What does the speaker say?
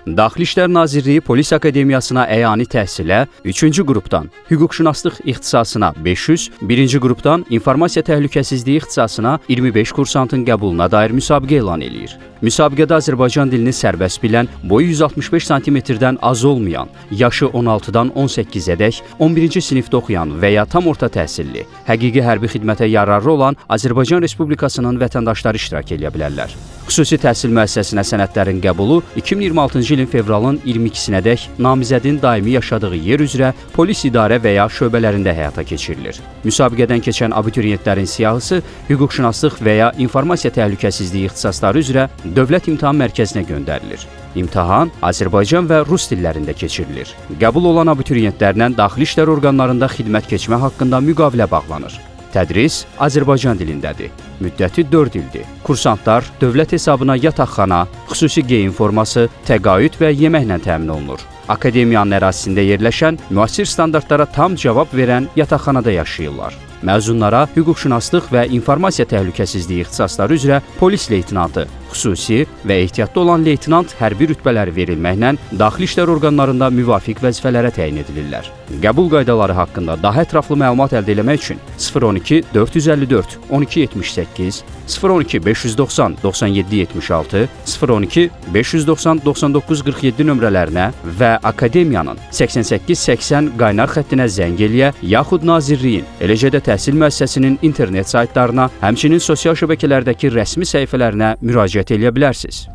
Daxili İşlər Nazirliyi Polis Akademiyasına əyani təhsilə 3-cü qrupdan hüquqşünaslıq ixtisasına 500, 1-ci qrupdan informasiya təhlükəsizliyi ixtisasına 25 kursantın qəbuluna dair müsabiqə elan eləyir. Müsabiqədə Azərbaycan dilini sərbəst bilən, boyu 165 sm-dən az olmayan, yaşı 16-dan 18-ədək 11-ci sinifdə oxuyan və ya tam orta təhsilli, həqiqi hərbi xidmətə yararlı olan Azərbaycan Respublikasının vətəndaşları iştirak eləyə bilərlər. Xüsusi təhsil müəssisəsinə sənədlərin qəbulu 2026-cı ilin fevralın 22-sinədək namizədin daimi yaşadığı yer üzrə polis idarə və ya şöbələrində həyata keçirilir. Müsabiqədən keçən abituriyentlərin siyahısı hüquqşünaslıq və ya informasiya təhlükəsizliyi ixtisasları üzrə Dövlət İmtahan Mərkəzinə göndərilir. İmtahan Azərbaycan və rus dillərində keçirilir. Qəbul olan abituriyentlərlə daxili işlər orqanlarında xidmət keçmə haqqında müqavilə bağlanır. Tədris Azərbaycan dilindədir. Müddəti 4 ildir. Kursantlar dövlət hesabına yataqxana, xüsusi geyim forması, təqaüd və yeməklə təmin olunur. Akademiyanın ərazisində yerləşən, müasir standartlara tam cavab verən yataqxanada yaşayırlar. Məzunlara hüquqşünaslıq və informasiya təhlükəsizliyi ixtisasları üzrə polis leytenantı, xüsusi və ehtiyatlı olan leytenant hərbi rütbələri verilməklə daxili işlər orqanlarında müvafiq vəzifələrə təyin edilirlər. Qəbul qaydaları haqqında daha ətraflı məlumat əldə etmək üçün 012 454 12 78, 012 590 97 76, 012 590 99 47 nömrələrinə və akademiyanın 88 80 qaynar xəttinə zəng eləyə, yaxud nazirliyin, eləcə də təhsil müəssisəsinin internet saytlarına, həmçinin sosial şəbəkələrdəki rəsmi səhifələrinə müraciət eləyə bilərsiniz.